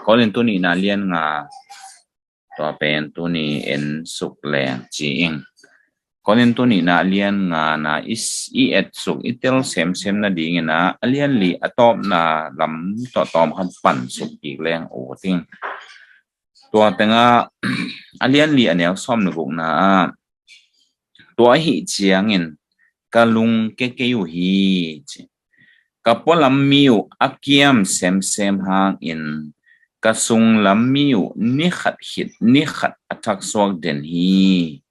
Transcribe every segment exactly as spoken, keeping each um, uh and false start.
Korintu nihna lian nga, tua pen tuni en suk leng ci ing. Korintu nihna lian nga na i s-, i et suk, i tel semsem nadingin ah, a lian li a tawpna lam tawh tawm khat pan suk kik leng ut ing. Tua tengah a lian li a neu sawm le gukna ah, tua ahi ciangin ka lungke kei uh hi, ci. Ka pualam mi uh a kiam semsem hangin, ka sunglam mi uh ni khat khit ni khat a thaksuak den hi.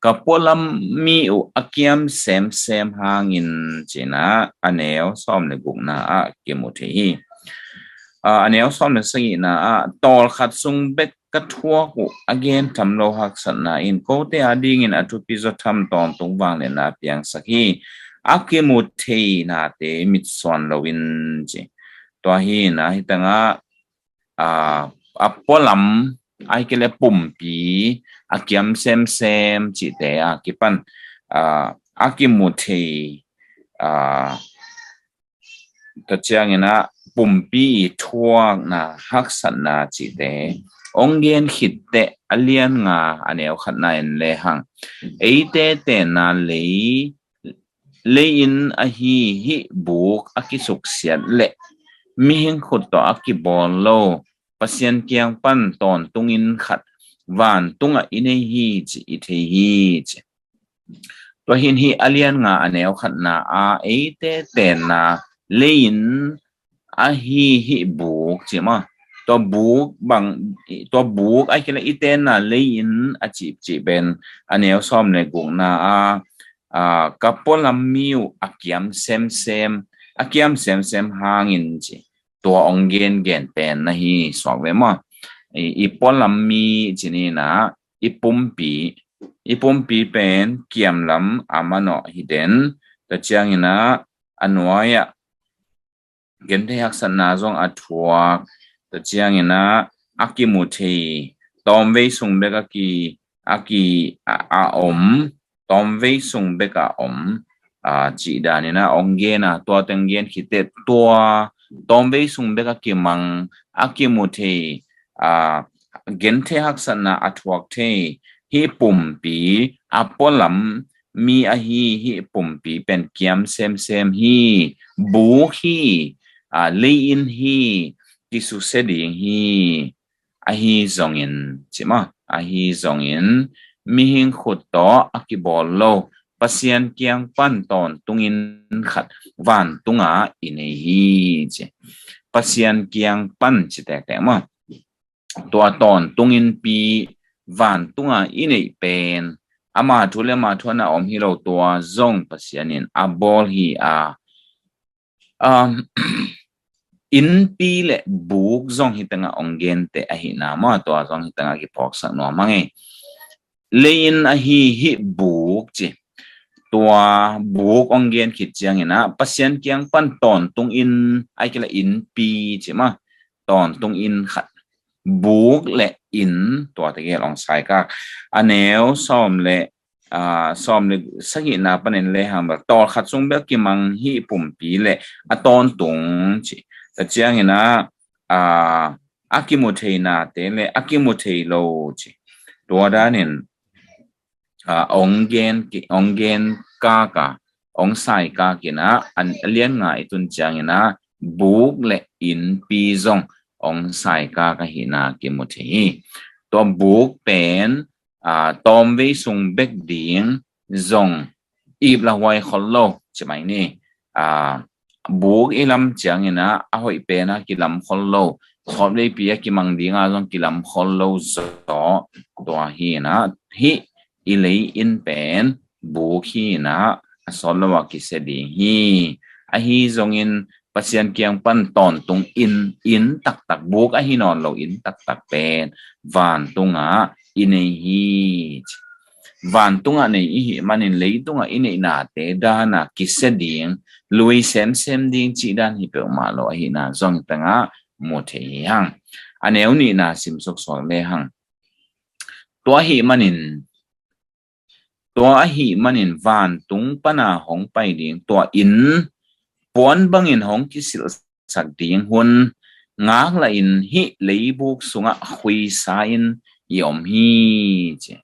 Ka pualam mi uh a kiam semsem hangin, ci-in ah a neu sawm le gukna ah kimu thei hi. Ah, a neu sawm le sagihna ah, tawlkhat sung bek ka thuak uh a gen tham lo haksatna in kote adingin a thupi zaw tham tawntung vangliatna piangsak hi. A kimu thei nate mitsuan loin, ci. Tua hi-in ah hih tengah, ah, a pualam, ahih kei leh pumpi a kiam semsem cihte a kipan, ah, a kimu thei, ah, tua ciangin ah pumpi i thuakna, haksatna cihte hong gen khit teh a lian nga a neu khatna en le hang. Eite tenna lei, lei-in ahi hih buk a kisuksiat leh mihing khut tawh a kibawl lo Pasian kiang pan tawntungin khat vantungah i nei hi, ci i thei hi, ci. Tua hi-in hih a lian nga a neu khatna ah eite tenna lei-in ahi hih buk, ci maw. Tua buk bang, tua buk ahih kei leh i tenna lei-in a cihcih pen a neu sawm le gukna ah, ah, ka pualam mi uh a kiam semsem, a kiam semsem hangin, ci. Tua hong gengen pen na hi suak ve maw. I, i pualam mi ci-in ah, i pumpi, i pumpi pen kiamlam a manawh hi den. Tua ciangin ah a nuai-ah genthei haksatna zong a thuak. Tua ciangin ah a kimu thei, tawmvei sung bek a ki, a ki, a, a om, tawmvei sung bek a om, ah, cih danin ah hong gen a, tua teng gen khit teh tua tawmvei sung bek a kimang, a kimu thei, ah, genthei haksatna a thuak thei hih pumpi, a pualam mi ahi hih pumpi pen kiam semsem hi, buk hi, ah, lei-in hi, kisusia ding hi. Ahi zongin, ci maw, ahi zongin mihing khut tawh a kibawl lo Pasian kiang pan tawntungin khat vantungah i nei hi, ci. Pasian kiang pan ci tektek maw. Tua tawntungin pi vantungah i neih pen ama thu le ama thu a na om hi lo, tua zong Pasian in a bawl hi a, um, innpi le buk zong hih tengah hong gente ahihna maw, tua zong hih tengah kiphawksak nuam hang e. Lei-in ahi hih buk ci. Tua buk hong gen khit ciangin ah Pasian kiang pan tawntungin, ahih kei leh innpi ci maw, tawntungin khat, buk le inn, tua tegel hong saikak. A neu sawm le, ah, sawm le sagihna panin le hang bel, tawlkhat sung bek kimang hih pumpi le a tawntung ci. Tua ciangin ah, ah, a kimu thei nate le a kimu thei lo ci. Tua danin, ah, hong gen ki, hong gen kaka, hong saikak in ah, a lian nga i tun ciangin ah buk le innpi zong hong saikak ahihna kimu thei hi. Tua buk pen, ah, tawmvei sung bek ding zong ip la huai khol lo ci mai ni. Ah, buk i lam ciangin ah a hoih pen ah kilam khol lo, sawtveipi a kimang ding ah zong kilam khol lo zaw. Tua hi-in ah hih i lei-in pen buk hi-in ah a sawt lo a kisia ding hi. Ahi zongin Pasian kiang pan tawntungin, inn taktak, buk ahi nawn lo inn taktak pen vantungah i nei hi. Vantungah nei i hih manin leitungah i neihnate dan a kisia ding, lui semsem ding cih dan hi peuhmah lo ahihna zong tengah mu thei hi hang. A neu nihna sim suksuk le hang. Tua ahih manin, tua ahih manin vantung pana hong pai ding tua inn puan bangin hong kisilhsak ding hun ngaklah in hih leibuk sungah khuisa in i om hi, ci.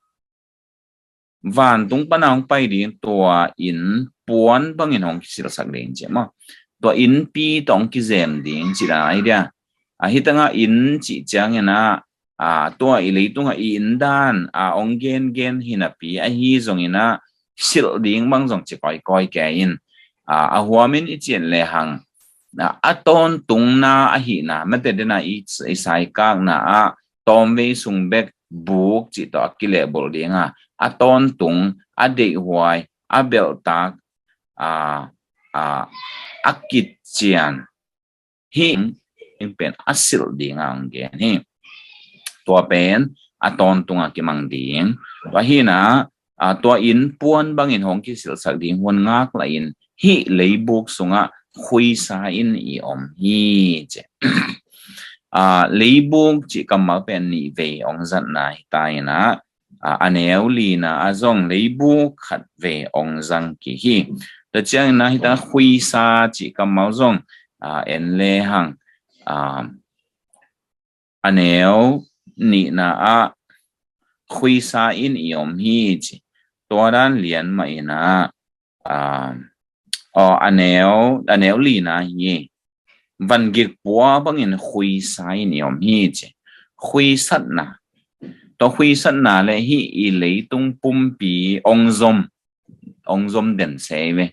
Vantung pana hong pai ding tua inn puan bangin hong kisilhsak ding, ci maw. Tua innpi tawh hong kizem ding, ci dan a hi dia. A, hih tengah inn cih ciangin ah, a, tua i leitungah i inn dan a hong gengen hi napi ahi zongin ah, silh ding bang zong ci kawikawi kei in, a, a huamin i cih lehang, a, a tawntungna ahihna, mate dena i, i saikakna ah tawmvei sung bek buk cih tawh a kilehbulh ding a, a tawntung, a deihhuai, a belhtak, a, a, a kician, hih inn pen a silh ding a hong gen hi. Tua pen a tawntung a kimang ding. Tua hi-in ah, a, tua inn puan bangin hong kisilhsak ding hun ngaklah in hih leibuk sungah khuisa in i om hi, ci. A, leibuk cih kammal pen nih vei hong zatna hi ta in ah, a, a neu lina ah zong leibuk khat vei hong zang kik hi. Tua ciangin ah hih ta khuisa cih kammal zong, a, en lehang, a, a neu nihna ah khuisa in i om hi, ci. Tua dan lian mah in ah, a, aw, a neu, a neu lina hi. Van gik pua bangin khuisa in i om hi, ci. Khuisatna. Tua khuisatna le hih i leitung pumpi hong zom, hong zom den se ve.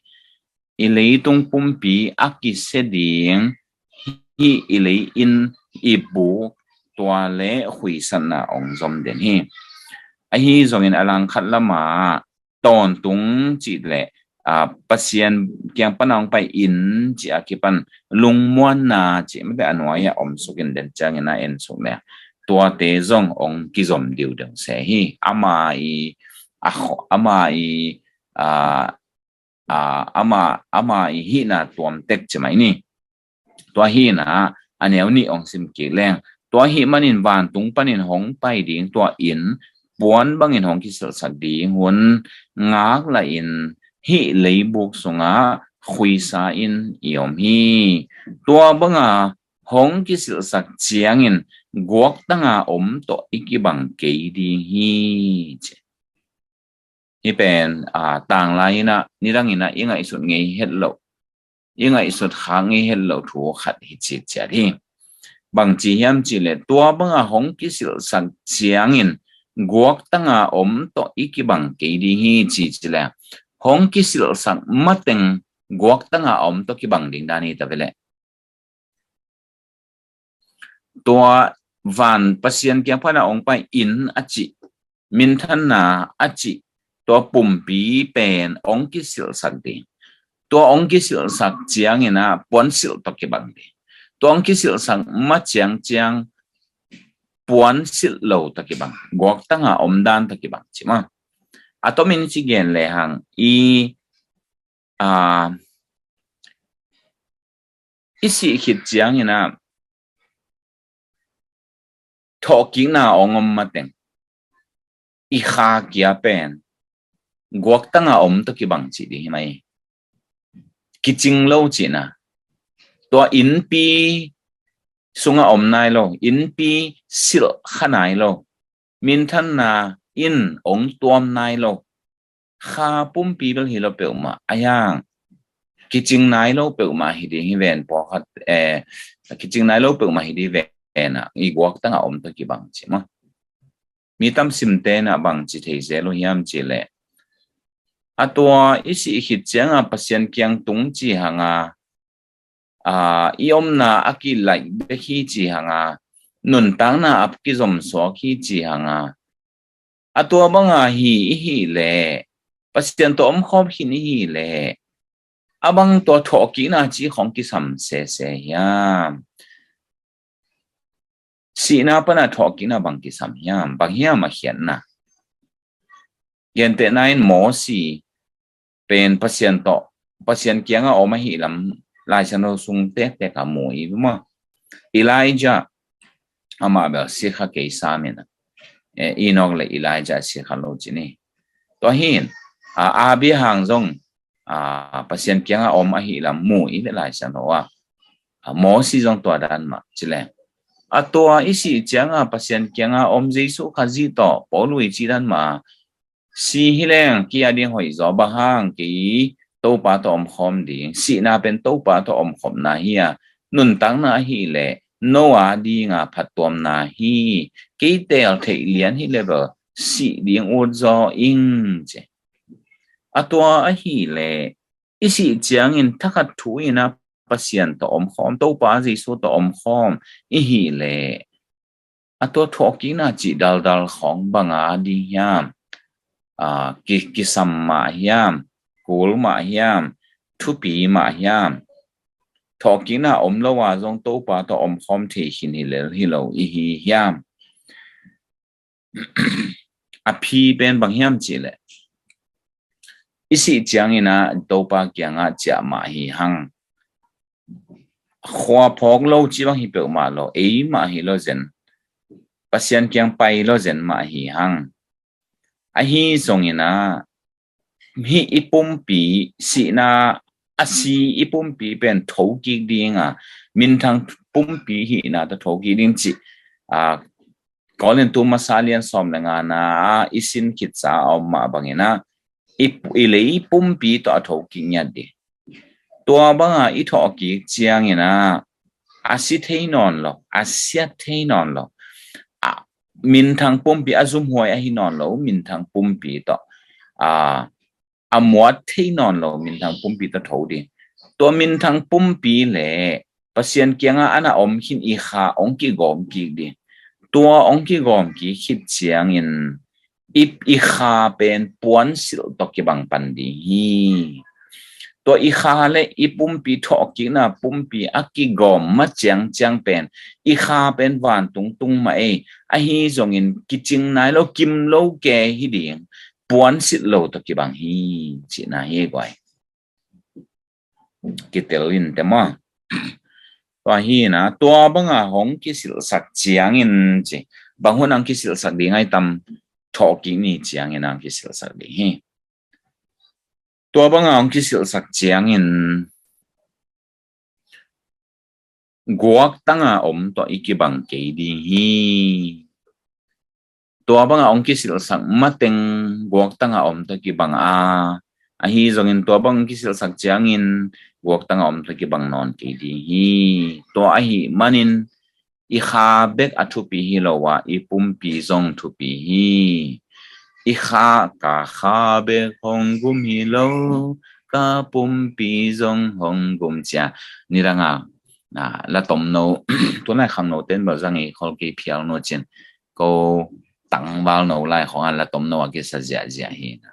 I leitung pumpi a kisia ding hih i lei-inn, i buk, tua le khuisatna hong zom den hi. Ahi zongin a langkhat lamah tawntung cih le, a, Pasian kiang pana hong pai inn cih a kipan lungmuanna cih mate a nuai-ah omsuk in den ciangin ah ensuk le tuate zong hong kizom diudeu se hi. Ama i, a, kho-, ama i, a, a, ama, ama i hihna tuamtek ci mai ni. Tua hi-in ah a neu nih hong sim kik leng. Tua ahih manin vantung panin hong pai ding tua inn puan bangin hong kisilhsak ding hun ngaklah in hih leibuk sungah khuisa in i om hi. Tua banga hong kisilhsak ciangin guaktanga om tawh i kibang kei ding hi, ci. Hih pen, a, tanglai in ah, nidang in ah i ngaihsut ngei het loh, i ngaihsut khak ngei het loh thu khat hi citciat hi. Bangci hiam cih leh tua banga hong kisilhsak ciangin guaktanga om tawh i kibang kei ding hi ci ci leh, hong kisilhsak mateng guaktanga om tawh kibang ding dan hi ta ve leh. Tua van Pasian kiang pana hong pai inn a cih, minthanna a cih, tua pumpi pen hong kisilhsak ding. Tua hong kisilhsak ciangin ah puansilh tawh kibang ding. Tua hong kisilhsak ma ciangciang puansilh lo tawh kibang, guaktanga om dan tawh kibang ci maw. A tomin ci gen lehang i, a, i sih khit ciangin ah thawhkikna hong om mateng i kha kia pen guaktanga om tawh kibang cih ding hi mai. Kicing lo cihna. Tua innpi sunga om nai lo, innpi silh kha nai lo, minthanna in hong tuam nai lo, kha pumpi bel hi lo peuhmah a hiang, kicing nai lo peuhmah hi ding hi ven pawlkhat, eh, kicing nai lo peuhmah hi ding ven ah i guaktanga om tawh kibang ci maw. Mi tam simte in ah bangci thei zel uh hiam cih leh, a tua i sih khit cianga Pasian kiang tung ci hanga, a, i omna a kilaih bek hi ci hanga, nuntakna a kizomsuak hi ci hanga, a tua banga hi i hih leh, Pasian tawh omkhawm khin i hih leh, a bang tua thawhkikna cih khawng kisam sese hiam? Sihna pana thawhkikna bang kisam hiam? Bang hiam a khiatna? Gentehna in Mosi pen Pasian tawh, Pasian kianga om ahih lam Laisiangtho sung tektek a mu i maw. Elijah, amah bel sikha kei sam in ah, eh, Enoch le Elijah sikha lo ci ni. Tua hi-in, a, Abraham zong, a, Pasian kianga om ahih lam mu i ve Laisiangtho ah. Mosi zong tua dan mah ci leng. A tua i sih cianga Pasian kianga om Jesu Khazih tawh Paulu i ci dan mah, si hi leng kei a ding hoih zaw, bang hang? Kei Topa tawh omkhawm ding. Sihna pen Topa tawh omkhopna hi a, nuntakna ahih leh Noah dinga phattuamna hi. Kei teel theih lian hi leh bel sih ding ut zaw ing ci. A tua ahih leh i sih ciangin thakhat thu in a Pasian tawh omkhawm, Topa Jesu tawh omkhawm i hih leh, a tua thawhkikna cih daldal khawng banga ding hiam? Aa, ki, kisam mah hiam? Kul mah hiam? Thupi mah hiam? Thawhkikna om lo a zong Topa tawh omkhawm thei khin hi lel hi lo i hi hiam? A phi pen bang hiam cih leh, i sih ciangin a Topa kiangah ciah mah hi hang. Khua phawk lo ci bang hi peuhmah lo, ei mah hi lo zen, Pasian kiang pai lo zen mah hi hang. Ahi zongin a, hih i pumpi, sihna a si i pumpi pen thokik ding a, minthang pumpi hihna tawh thokik ding cih, a, Korintu masa lian sawm le ngana a i sin khitsa a om mah bangin a, i, i lei pumpi tawh a thokik ngiat ding. Tua banga i thawhkik ciangin a, a si thei nawn lo, a siat thei nawn lo, a, minthang pumpi, a zumhuai ahi nawn lo minthang pumpi tawh, a, a muat thei nawn lo minthang pumpi tawh tho ding. Tua minthang pumpi le Pasian kiangah a na om khin i kha hong kigawm kik ding. Tua hong kigawm kik khit ciangin i, i kha pen puansilh tawh kibang pan ding hi. Tua i kha le i pumpi, thawhkikna pumpi a kigawm ma ciangciang pen i kha pen vantung tung mah ei, ahi zongin kicing nai lo, kim lo ke hi ding, puansilh lo tawh kibang hi cihna hi guai. Kitel in te maw? Tua hi na, tua banga hong kisilhsak ciangin ci, bang hun ang kisilhsak ding ai tam? Thawhkik ni ciangin ang kisilhsak ding hi. Tua banga hong kisilhsak ciangin guaktanga om tawh i kibang kei ding hi. Tua banga hong kisilhsak mateng guaktanga om tawh kibang a, ahi zongin tua bang hong kisilhsak ciangin guaktanga om tawh kibang nawn kei ding hi. Tua ahi manin i kha bek a thupi hi lo a, i pumpi zong thupi hi. I kha, ka kha bek hong gum hi lo, ka pumpi zong hong gum cia. Nidanga, na, la tomno, tunai khangno ten bel zang i khol kei phial no cin. Ko tangval no lai khong a la tomno a kisa ziahziah hi na.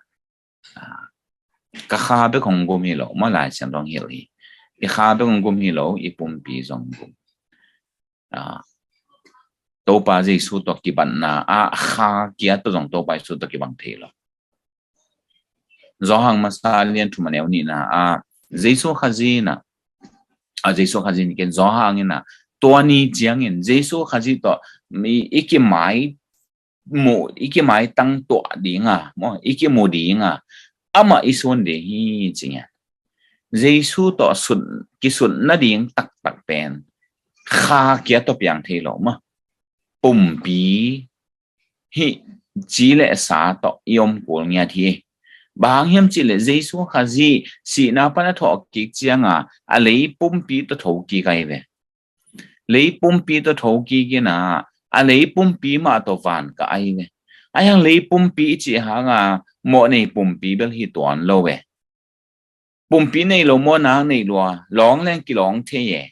Ka kha bek hong gum hi lo, ma Lai Siangtho hong hilh hi. I kha bek hong gum hi lo, i pumpi zong gum. Topa Jesu tawh kibatna a kha kia tawh zong Topa Jesu tawh kibang thei lo. Johan masa lian thum a neu nihna a Jesu Khazih na, a Jesu Khazih ni ken Johan in a, tua ni ciangin Jesu Khazih tawh i, i kimai mu, i kimaitang tuah dinga, maw, i kimu dinga, amah i sun ding hi ci ngiat. Jesu tawh sut, kisut nading taktak pen kha kia tawh piang thei lo maw. Pumpi hih ci le sa tawh i om kul ngiat hi. Bang hang hiam cih leh Jesu Khazih sihna pan a thawh kik cianga a lei pumpi tawh tho kik ai ve. Lei pumpi tawh tho kik in a, a lei pumpi mah tawh van ka ai ve. Ai hang lei pumpi i cih hanga mawh nei pumpi bel hi tuan lo ve. Pumpi nei lo maw, nang nei lua, lawng leng kilawng thei e.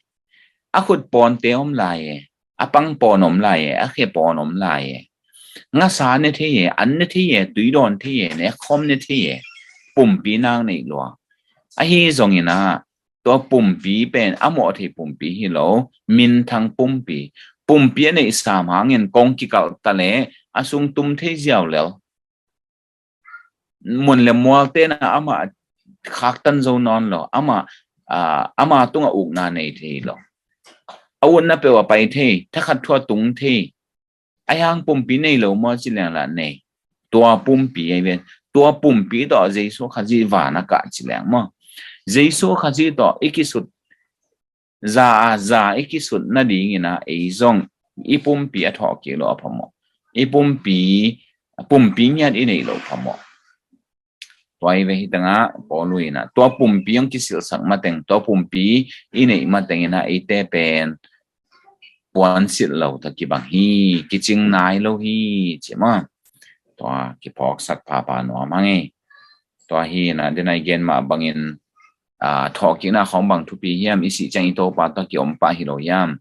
A khut pawnte om lai e, a pang pawn om lai e, a khe pawn om lai e. Ngasa ne thei e, an ne thei e, tui dawn thei e, ne khawm ne thei e. Pumpi nang nei lua. Ahi zongin a, tua pumpi pen a mawh thei pumpi hi lo, minthang pumpi. Pumpi a neih sam hangin kong kikalh ta leh a sung tum thei ziau lel. Mun le mual ten a amah khaktan zo nawn lo, amah, aa, ama tungah ukna nei thei lo. A utna peuh a pai thei, thakhat thu a tung thei. Ai hang pumpi nei lo maw ci leng lah nei. Tua pumpi ai ve. Tua pumpi tawh Jesu Khazih van a kah ci leng maw. Jesu Khazih tawh i kisut Za a za i kisut nadingin ah ei zong i pumpi a thawhkik loh a phamawh. I pumpi, pumpi ngiat i neih loh phamawh. Tua hi ve, hi tengah Paul in ah tua pumpi hong kisilhsak mateng, tua pumpi i neih matengin ah eite pen puansilh lo tawh kibang hi, kicing nai lo hi, ci maw. Tua kiphawksak phapha nuam hang e. Tua hi in ah, den a i gen mah bangin, a, thawhkikna khawng bang thupi hiam, i sih ciang i Topa tawh kiom pah hi lo hiam?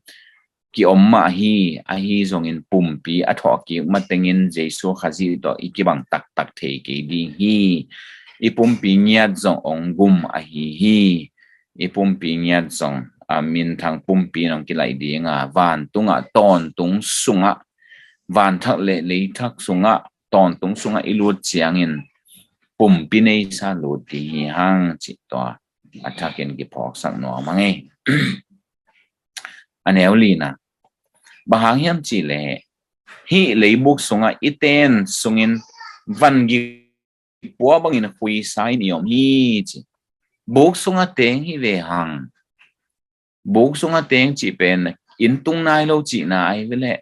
Kiom mah hi, ahi zongin pumpi a thawhkik matengin Jesu Khazih tawh i kibang taktak thei kei ding hi. I pumpi ngiat zong hong gum ahi hi. I pumpi ngiat zong, a, minthang pumpi in hong kilaih ding a, vantungah, tawntung sungah, vanthak le leithak sungah, tawntung sungah i lut ciangin pumpi neisa lut ding hi hang, cih tua a thakin kiphawksak nuam hang e. A neu lina, bang hang hiam cih leh, hih leibuk sungah i ten sungin vangik pua bangin khuisa in i om hi, ci. Buk sungah teng hi ve hang. Buk sungah teng cih pen inn tung nai lo cihna ahi ve leh.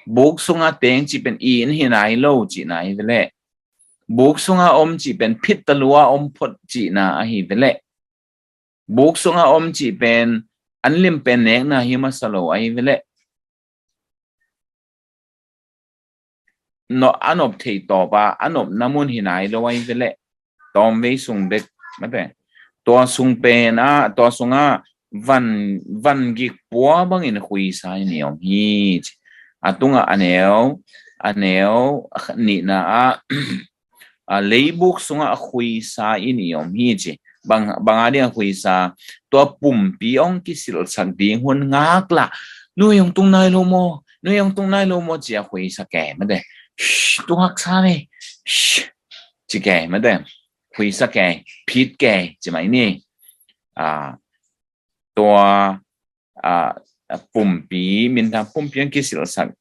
Buk sungah teng cih pen inn hi nai lo cihna ahi ve leh. Buk sungah om cih pen phit talua om phot cihna ahi ve leh. Buk sungah om cih pen an lim pen nekna hi masa lo ahi ve leh. No, a nop thei tawp a, a nopna mun hi nai lo ahi ve leh. Tawmvei sung bek, mate. Tua sung pen a, tua sungah van, vangik pua bangin khuisa in i om hi, ci. A tungah a neu, a neu nihna ah, a, leibuk sungah a khuisa in i om hi, ci. Bang, bang a ding a khuisa, tua pumpi hong kisilhsak ding hun ngaklah. Nui hong tung nai lo maw, nui hong tung nai lo maw, ci a khuisa kei, mate. Shh, tung haksa ve. Shh, ci kei, mate. Khuisa kei, phit kei, ci mai ni. A, tua, a, a pumpi, minthang pumpi hong kisilhsak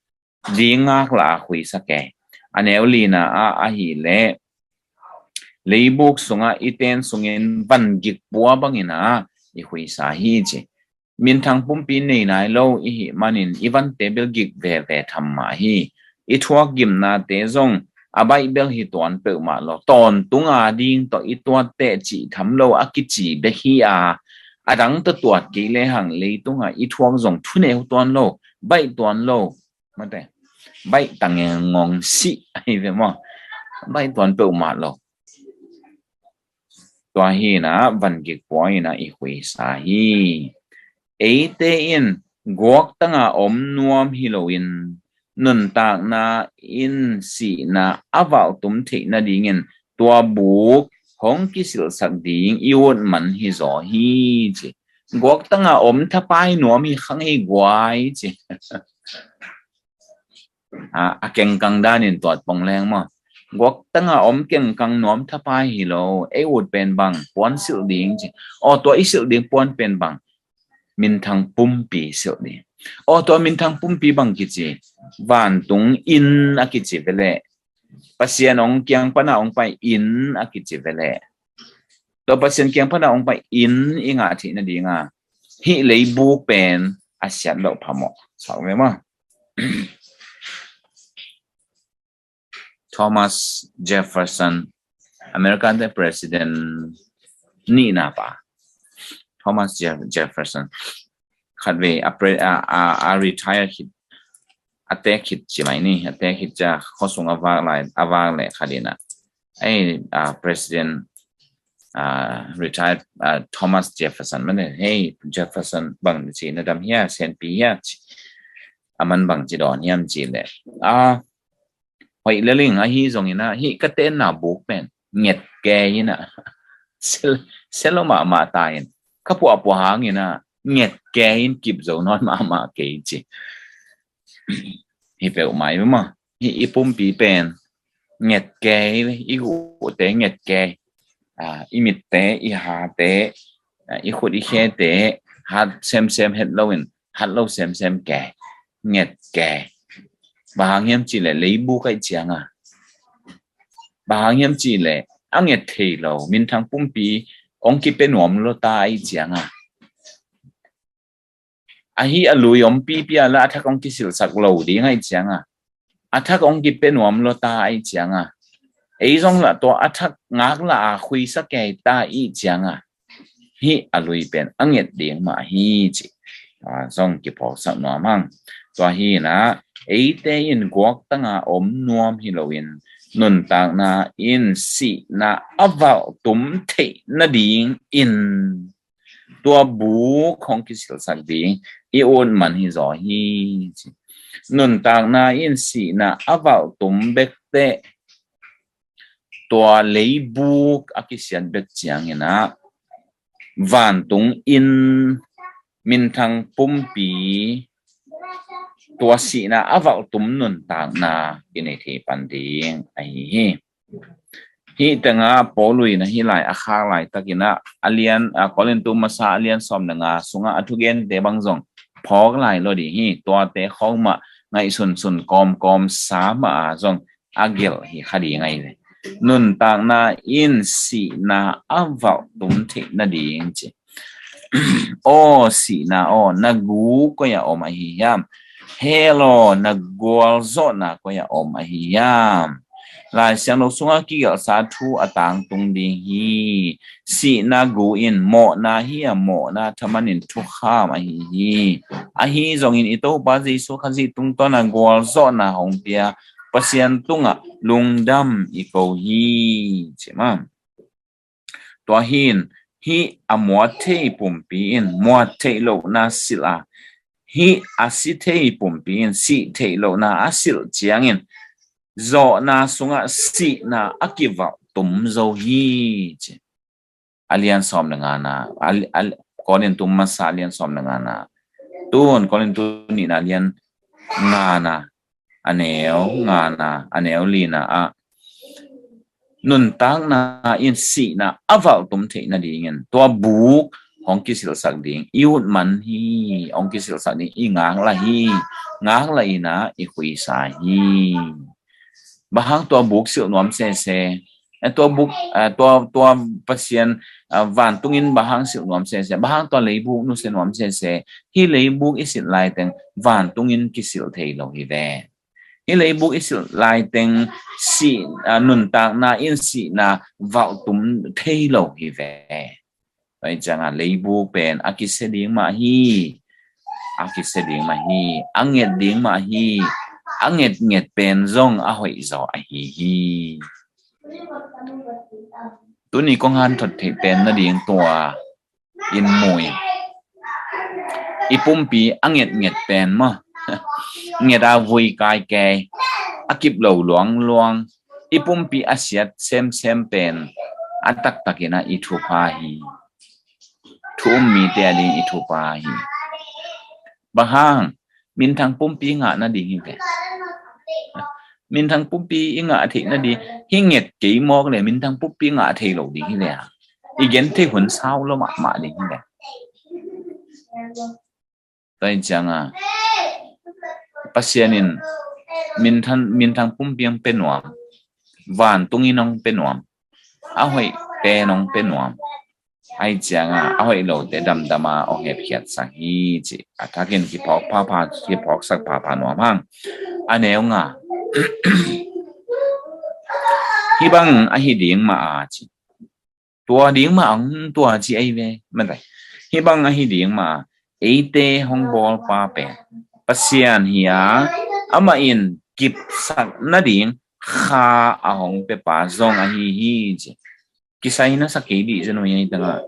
ding ngaklah a khuisa kei. A neu lina ah ahih leh, leibuk sungah i ten sungin vangik pua bangin a i khuisa hi, ci. Minthang pumpi nei nai lo i hih manin i vante bel gik veve tham mah hi. I thuak gimnate zong a baih bel hi tuan peuhmah lo. Tawntung a ding tawh i tuat teh cih tham lo a kici bek hi a, a dang tawh tuat kei lehang leitungah i thuak zong thuneu tuan lo, baih tuan lo. Mate, baih tangeng ngong sih ahi ve maw. Baih tuan peuhmah lo. Tua hi in a, vangik pua in a i khuisa hi. Eite in guaktanga om nuam hi loin, nuntakna in sihna a valhtum theih nadingin tua buk hong kisilhsak ding i ut man hi zaw hi, ci. Guaktanga om thapai nuam hi khang hi guai, ci. A, a kengkang danin tuat pong leng maw. Guaktanga om kengkang nuam thapai hi lo, ei ut pen bang, puan silh ding, ci. Aw, tua i silh ding puan pen bang, minthang pumpi silh ding. Aw, tua minthang pumpi bang kici, vantung inn a kici ve leh. Pasian hong kiang pana hong pai inn a kici ve leh. Tua Pasian kiang pana hong pai inn i ngah theih nadinga hih leibuk pen a siat loh phamawh. Sak ve maw. Thomas Jefferson, American te president nihna pa. Thomas Jeff-, Jefferson. Khatvei a pre-, a, a, a retire khit, a tek khit ci mai ni, a tek khit ciang khuasung a vak lai, a vak leh khat in a, ei, a, president, a, retired, a, Thomas Jefferson mah in, hei Jefferson, bang ci na dam hiam, senpi hiam, ci. A man bang ci dawn hiam cih leh, a, hoih lel ing, ahi zongin a, hih ka tenna buk pen nget kei in a, sia lo, sia lo mahmah ta in, ka puahpuah hangin a, nget kei in kip zo nawn mahmah kei, ci. Hi peuhmah hi maw. Hih i pumpi pen nget kei, i guhte nget kei, a, i mitte, i hate, a, i khut i khete hat semsem het loin, hat lo semsem kei, nget kei. Bang hang hiam cih leh leibuk ahih ciangin a, bang hang hiam cih leh a nget thei lo, minthang pumpi hong kipia nuam lo ta ahih ciangin a, Ahi a lui om pipi a la a thak hong kisilhsak lo ding ahih cianga, a thak hong kipia nuam lo ta ahih cianga, ei zong la tua a thak ngak la a khuisa kei ta ahih cianga, hih a lui pen a nget ding mah hi ci. A zong kiphawksak nuam hang. Tua hi na, eite in guaktanga om nuam hi loin, nuntakna in sihna a valhtum theih nadingin tua buk hong kisilhsak ding i ut man hi zaw hi ci. Nuntakna in sihna a valhtum bek teh tua leibuk a kisiat bek ciangin ah, vantung in minthang pumpi tua sihna a valhtum nuntakna i nei thei pan ding ahi hi. Hih tengah Paul in ah hih lai a khak laitakin ah, a lian, a Korintu masa a lian sawm le nga sungah a thugente bang zong phawk lai lo ding hi. Tuate khawng mah ngaihsunsun kawmkawm sa mah a zong a gelh hi kha ding ahi ve. Nuntakna in sihna a valhtum theih nading ci. Aw sihna aw, na gu koi-ah om ahi hiam? Hell aw, na gualzawhna koi-ah om ahi hiam? Lai Siangtho sungah kigelhsa thu a tangtung ding hi. Sihna gu in mawhna hi a, mawhna thaman in thukham ahi hi. Ahi zongin i Topa Jesu Khazih tungtawn a gualzawhna hong pia Pasian tungah lungdam i ko hi ci mah. Tua hi in, hih a muat thei pumpi in muat theih lohna silh a, hih a si thei pumpi in sih theih lohna a silh ciangin zawhna sungah sihna a kivalhtum zo hi ci. A lian sawm le ngana, a, a, Korintu masa a lian sawm le ngana. Tun Korintu nihna lian ngana, a neu ngana, a neu lina ah, nuntakna in sihna a valhtum theih nadingin tua buk hong kisilhsak ding i ut man hi. Hong kisilhsak ding i ngaklah hi. Ngaklah in ah i khuisa hi. Bang hang tua buk silh nuam sese? Eh, tua buk, eh, tua, tua Pasian, eh, vantungin bang hang silh nuam sese? Bang hang tua leibuk nusia nuam sese? Hih leibuk i silh laiteng vantungin kisilh thei lo hi ve. Hih leibuk i silh laiteng sih, ah, nuntakna in sihna valhtum thei lo hi ve. Tua hi cianga leibuk pen a kisia ding mah hi. A kisia ding mah hi. A nget ding mah hi. A ngetnget pen zong a hoih zaw ahi hi. Tuni kong hanthot theih pen nading tua in mu in, i pumpi a ngetnget pen maw, nget a vui kaikei, a kip lo luangluang, i pumpi a siat semsem pen a taktakin ah i thupha hi. Thu um mite a ding i thupha hi. Bang hang? Minthang pumpi ngah nading hi ve. Minthang pumpi i ngah theih nading hi. Nget kei mawk le minthang pumpi ngah thei lo ding hi ve. I gen thei hun sau lo mahmah ding hi ve. Tua hi cianga Pasian in minthang, minthang pumpi hong pia nuam, vantungin hong pia nuam, a hoih pen hong pia nuam. Ahi cianga a hoih lote damdama hong hepkhiatsak hi ci. A thakin kiphawk phapha, kiphawksak phapha nuam hang. A neu nga. Hih bang ahi ding mah a ci. Tua ding mah ang tua ci ahi ve. Matai. Hih bang ahi ding mah a, eite hong bawlpa pen Pasian hi a, amah in kipsak nading Kha a hong piapa zong ahi hi ci. Kisai na sa kei dih zen uh hi tangah.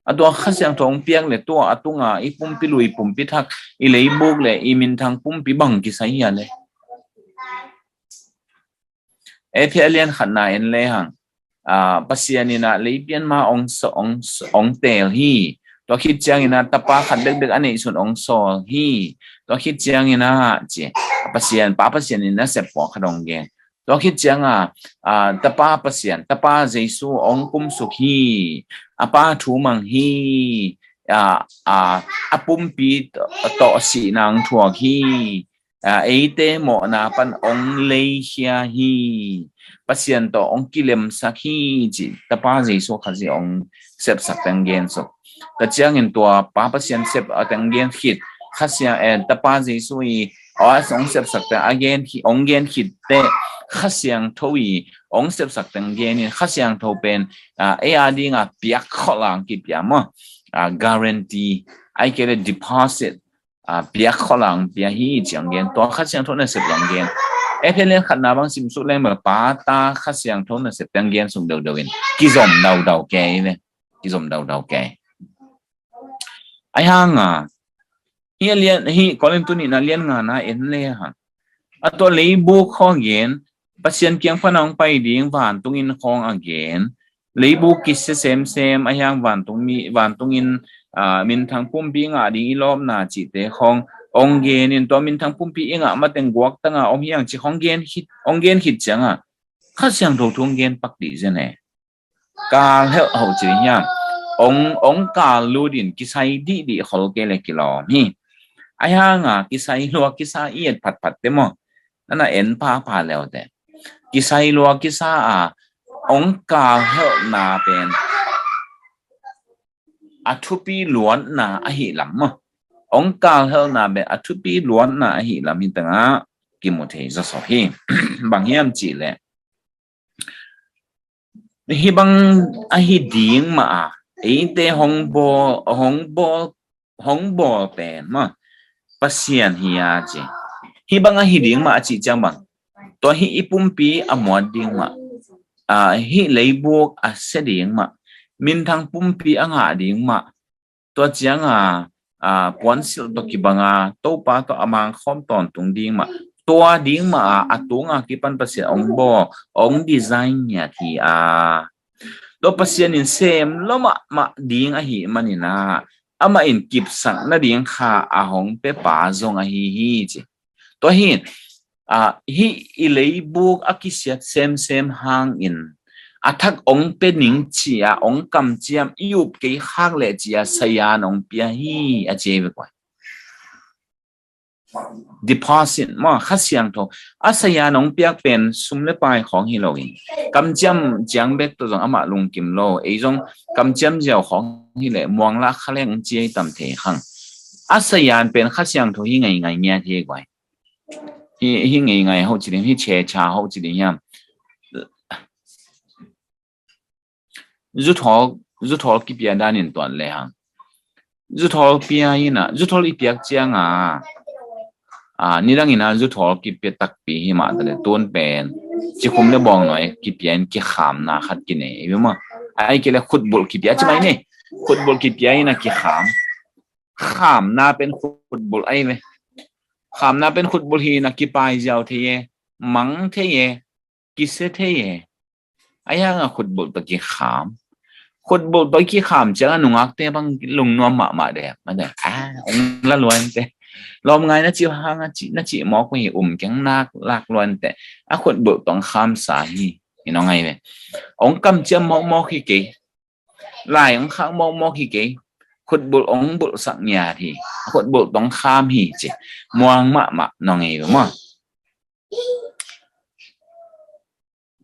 A tua Kha Siangtho hong piak le tua a tunga i pumpi lui pumpi thak, i leibuk le i minthang pumpi bang kisai hi a le. Efesa lian khatna en le hang. Ah, Pasian in ah leipian ma ong so, ong, ong teel hi. Tua khit ciangin ah tapa khat bekbek a neihsun ong sawl hi. Tua khit ciangin ah ci, Pasian, Pa Pasian in ah sep pawlkhat ong gen. Tua khit cianga, ah, tapa Pasian, tapa Jesu ong kumsuk hi. A pa thu mang hi. Ah, ah, a pumpi tawh, tawh sihna ong thuak hi. Ah, eite mawhna pan ong leikhia hi. Pasian tawh ong kilemsak hi ci. Tapa Jesu Khazih ong sepsak teng gensuk. Tua ciangin tua Pa Pasian sep a teng gen khit, Kha Siang, eh, Tapa Jesu i, aw, hong sepsak teng a gen khit, hong gen khit teh, Kha Siangtho i hong sepsak teng gen in, Kha Siangtho pen, ah, ei a ding a piak khol a hong kipia maw, ah, guarantee, ahih kei leh deposit, ah, piak khol a hong pia hi ci hong gen, tua Kha Siangtho nasep hong gen. Efesa lian khatna bang simsuk leng bel Pa, Ta, Kha Siangtho nasep teng gen suk deuhdeuh in, kizom daudau kei ve, kizom daudau kei. Ahi hang a, hih a lian, hih Korin tu nihna lian ngana en le hang. A tua leibuk khawng a gen, Pasian kiang pan a hong pai ding vantung inn khawng a gen, leibuk kisia semsem, ahi hang vantung mi, vantung inn, ah, minthang pumpi i ngah ding i lawpna cihte khawng hong gen in, tua minthang pumpi i ngah mateng guaktang a om hi hang ci khawng gen khit, hong gen khit ciang a, Kha Siangtho thu hong gen pak dih zen e. Kal helh ho ci ding hiam? Hong, hong kal lut in kisai dihdih khol kei leh kilawm hi. Ahi hang a, kisai lua kisa i et phatphat teh maw, na na en phapha le uh teh, kisai lua kisa a hong kal helhna pen a thupi luatna ahih lam maw, hong kal helhna pen a thupi luatna ahih lam hi teng a kimu thei zawsawh hi. Bang hiam cih leh, hih bang ahi ding mah a, eite hong bawl, hong bawl, hong bawl pen maw, Pasian hi a ci. Hih bang ahi ding mah a cih ciang bang, tua hih i pumpi a muat ding mah, ah, hih leibuk a sia ding mah, minthang pumpi a ngah ding mah, tua ciang a, ah, puansilh tawh kibang a, Topa tawh a mangkhawm tawntung ding mah, tua ding mah a, a tung a kipan Pasian hong bawl, hong design ngiat hi a. Tua Pasian in sem lua mahmah ding ahih manin a, amah in kipsak nading kha a hong pia pa zong ahi hi ci. Tua hi, ah, hih i leibuk a kisiat semsem hangin a thak hong pia ning ci a, hong kamciam i up kei khak leh ci a, sayan hong pia hi a ci hi ve kua. Deposit maw, Kha Siangtho. A sayan hong piak pen sum le pai khawng hi lo in, kamciam ciang bek tawh zong amah lungkim lo. Ei zong kamciam ziau khawng hi leh muang lah kha leng ci ei tam thei hang. A sayan pen Kha Siangtho hi ngeingai ngiat hi guai. Hi, hi ngeingai ho ci ding, hi checha ho ci ding hiam. Zuthawl, zuthawl kipia dan in tuan le hang. Zuthawl pia in a, zuthawl i piak ciang a, ah, nidang in a zuthawl kipia takpi hi mah ta leh, tun pen cikhum le bawngnawi kipia in kikhamna khat kinei hi maw. Ahih kei leh khutbulh kipia ci mai ni. Khutbulh kipia in a kikham. Khamna pen khutbulh ahi ve. Khamna pen khutbulh hi in a, kipai ziau thei e, mang thei e, kisia thei e. Ahi hang a khutbulh tawh kikham. Khutbulh tawh kikham ciang a nungakte bang lungnuam mahmah de. Mah de, ah, hong la lua inteh. Lawm ngai na cih hang a cih, na cih mawk uh hi, um keng nak lak lua inteh. A khutbulh tawh hong khamsa hi. Hi nong ahi ve. Hong kamciam mawkmawk hi kei. Lai hong khak mawkmawk hi kei. Khutbulh hong bulhsak ngiat hi. Khutbulh tawh hong kham hi ci. Muang mahmah nong ahi ve maw.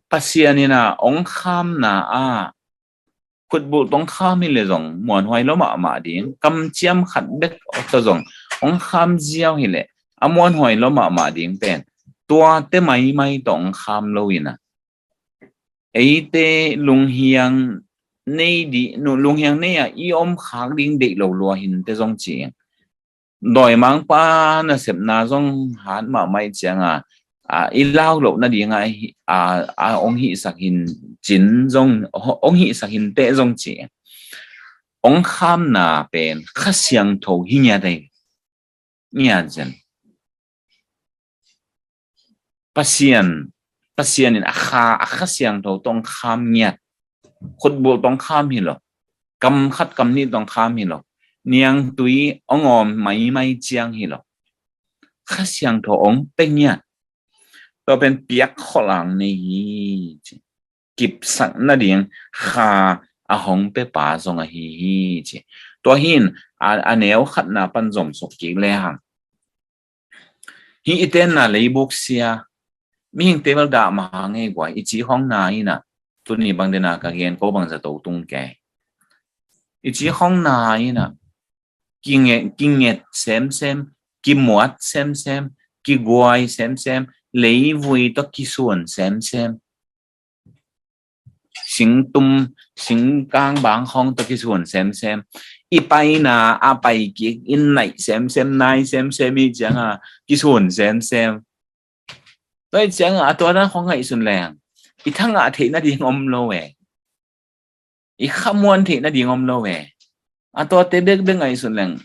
Pasian in a hong khamna ah khutbulh tawh hong kham hi leh zong muanhuai lua mahmah ding. Kamciam khat bek tawh zong hong kham ziau hi leh a muanhuai lua mahmah ding pen tuate maimai tawh hong kham lo in a, eite lunghiang nei dih, lunghiang nei a i om khak ding deih lo lua hi inteh zong ci. Dawimangpa nasepna zong hat mahmah ciang a, a, i lau loh nading a, a, a, hong hihsak hi cin zong, hong hihsak hi inteh zong ci. Hong khamna pen Kha Siangtho hi ngiat ahi. Ngiat zen. Pasian, Pasian in a kha, a Kha Siangtho tawh hong kham ngiat. Khutbulh tawh hong kham hi lo. Kam khat kam nih tawh hong kham hi lo. Niangtui hong awm maimai ciang hi lo. Kha Siangtho hong pia ngiat. Tua pen piak khol a hong nei hi ci. Kipsak nading kha a hong pia pa zong ahi hi ci. Tua hi in a, a neu khatna pan zom suk kik le hang. Hih i tenna leibuk sia, mihingte bel dah mah hang ei guai, i cih khawng na in a, tuni bang den a ka gen ko bang zato tung kei. I cih khawng na in a, kinget, kinget semsem, kimuat semsem, kiguai semsem, leivui tawh kisun semsem, singtum, singkang bang khawng tawh kisun semsem. I paina a pai kik in naih semsem, nai semsem, i cianga kisun semsem. Tua i cianga a tua dan khawng ngaihsun leng i thangah theih nading om lo e. I khamuan theih nading om lo e. A tuate bekbek ngaihsun leng,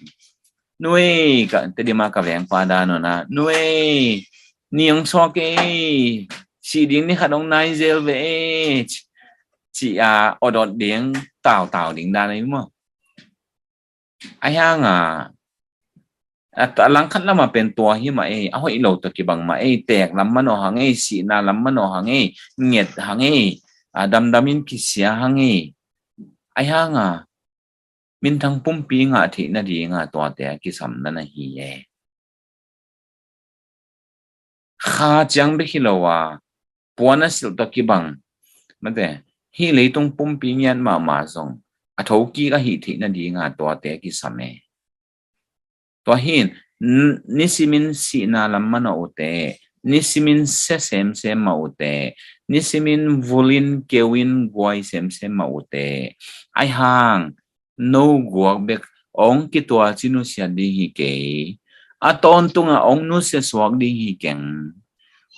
nui, ka Tedim a ka vengpa dan uh na, nui, ni hong suak e, sih ding ni khat hong nai zel ve e, ci a odot ding, tautau ding dan ahi maw? Ahi hanga a, a langkhat lama pen tua hi mah ei, a hoih lo tawh kibang mah ei, teek lam manawh hang ei, sihna lam manawh hang ei, nget hang ei, a damdamin kisia hang ei. Ahi hanga minthang pumpi ngah theih nadinga tuate a kisam na na hi e. Kha ciang bek hi lo a, puan a silh tawh kibang, mate, hih leitung pumpi ngiat mahmah zong a thokik a hih theih nadinga tuate a kisam e. Tua hin, n-, nisimin sihna lam manawh ute, nisimin sia semsem mah ute, nisimin vulin keuin guai semsem mah ute. Ahi hang, no guak bek hong kituaci nusiat ding hi kei. A tawntunga hong nusia suak ding hi keng.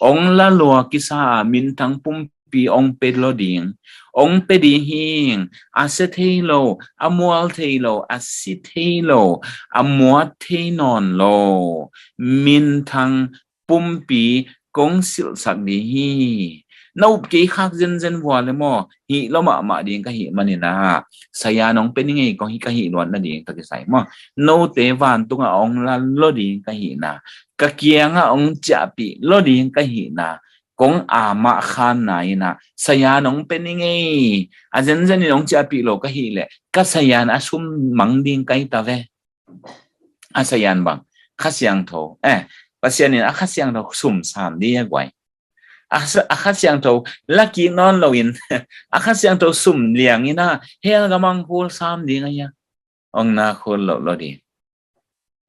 Hong lalua kisa a minthang pumpi hong pe lo ding, hong pe ding hing, a sia thei lo, a mual thei lo, a si thei lo, a muat thei nawn lo minthang pumpi kong silhsak ding hi. Na up kei khak zenzen vua le maw, hih lo mahmah ding ka hih manin a, saya nong pe ni ngei kong hi ka hih luat nading ka kisai maw. Note vantunga hong la lo ding ka hihna, ka kianga hong ciahpih lo ding ka hihna, kong amah khanna in a, saya nong pe ni ngei, a zenzen in hong ciahpih lo ka hih leh ka sayan a sum mang ding ka hi ta ve. A sayan bang, Kha Siangtho, eh, Pasian in a Kha Siangtho sum sam ding a guai. A sa-, a Kha Siangtho lakik nawn loin a Kha Siangtho sum liangin a hell gamang khul sam ding a hia. Hong na khul loh lo ding.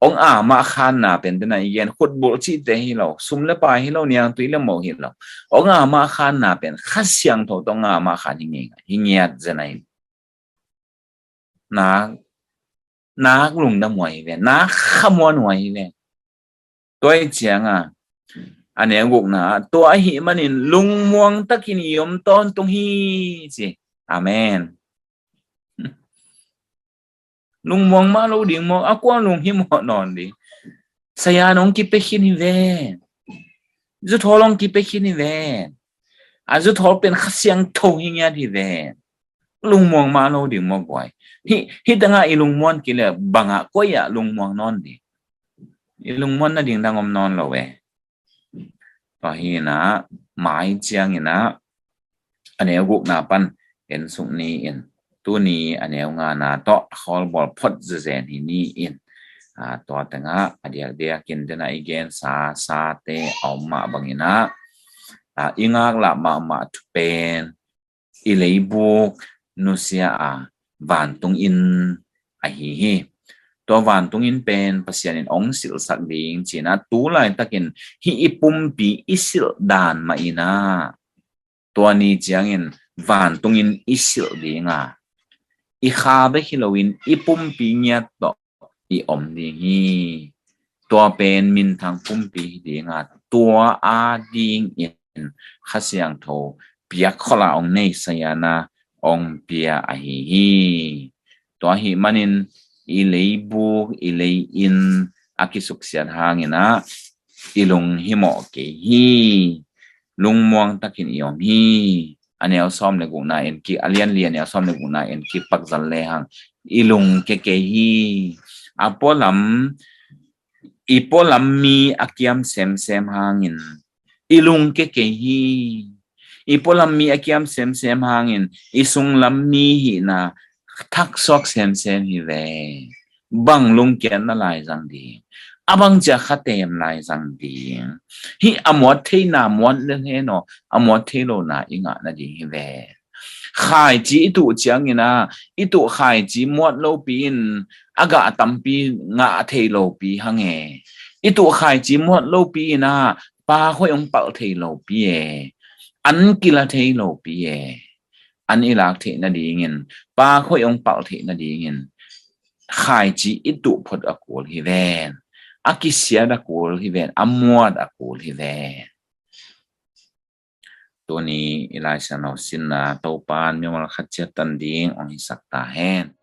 Hong amah khanna pen tena i gen, khutbulh cihte hi lo, sum le pai hi lo, niangtui le moh hi lo. Hong amah khanna pen Kha Siangtho tawh hong amah khan hi ngei, hi ngiat zen ahi. Nak, nak lungdam uh ahi ve, nak khamuan uh ahi ve. Tua i cianga a neu gukna, tua ahih manin lungmuang takin i om tawntung hi ci. Amen. Lungmuang mah lo ding maw, a kuang lunghimawh nawn ding. Saya nong kipia khin hi ve. Zuthawl hong kipia khin hi ve. A zuthawl pen Kha Siangtho hi ngiat hi ve. Lungmuang mah lo ding maw guai. Hih, hih tengah i lungmuan kile bangah koi ah lungmuang nawn ding. I lungmuan nading dang om nawn lo e. Tua hi inah, mai ciang inah, a neu gukna pan en suk ni in, tuni a neu ngana tawh a khawlbawl phot zezen hi ni in, a, tua tengah a diakdiakin tena i gensa sate a om mah bang inah, a, i ngaklah mahmah thupen, i leibuk nusia a vantung inn ahi hi. Tua vantung inn pen Pasian in hong silhsak ding ci-in a, tu laitakin hih i pumpi i silh dan mah inah, tua ni ciangin vantung inn i silh ding a, i kha bek hi loin i pumpi ngiat tawh i om ding hi. Tua pen minthang pumpi hi ding a, tua a dingin Kha Siangtho piak kholh a hong nei sayana hong pia ahi hi. Tua ahih manin i leibuk, i lei-inn a kisuksiat hang inah i lunghimawh kei hi. Lungmuang takin i om hi. A neu sawm le gukna en kik, a lian li a neu sawm le gukna en kik pak zal lehang, i lungkia kei hi. A pualam, i pualam mi a kiam semsem hangin i lungkia kei hi. I pualam mi a kiam semsem hangin i sunglam mi hihna thaksuak semsem hi ve. Bang lungkiatna laizang ding, a bang cia khatem laizang ding. Hih a muat theina muat le hen aw, a muat thei lona i ngah nading hi ve. Khaici i tuh ciangin ah, i tuh khaici muat lopi in a gah tampi ngah thei lopi hang e. I tuh khaici muat lopi in ah, pa hoih hong palh thei lopi e. An kila thei lopi e. An i lak theih nadingin, pa hoih hong palh theih nadingin, khaici i tuh phot a kul hi ven. A kisiat a kul hi ven. A muat a kul hi ven. Tuni i Lai Siangtho sinna Topa'n mimal khat ciat tan ding hong hisak ta hen.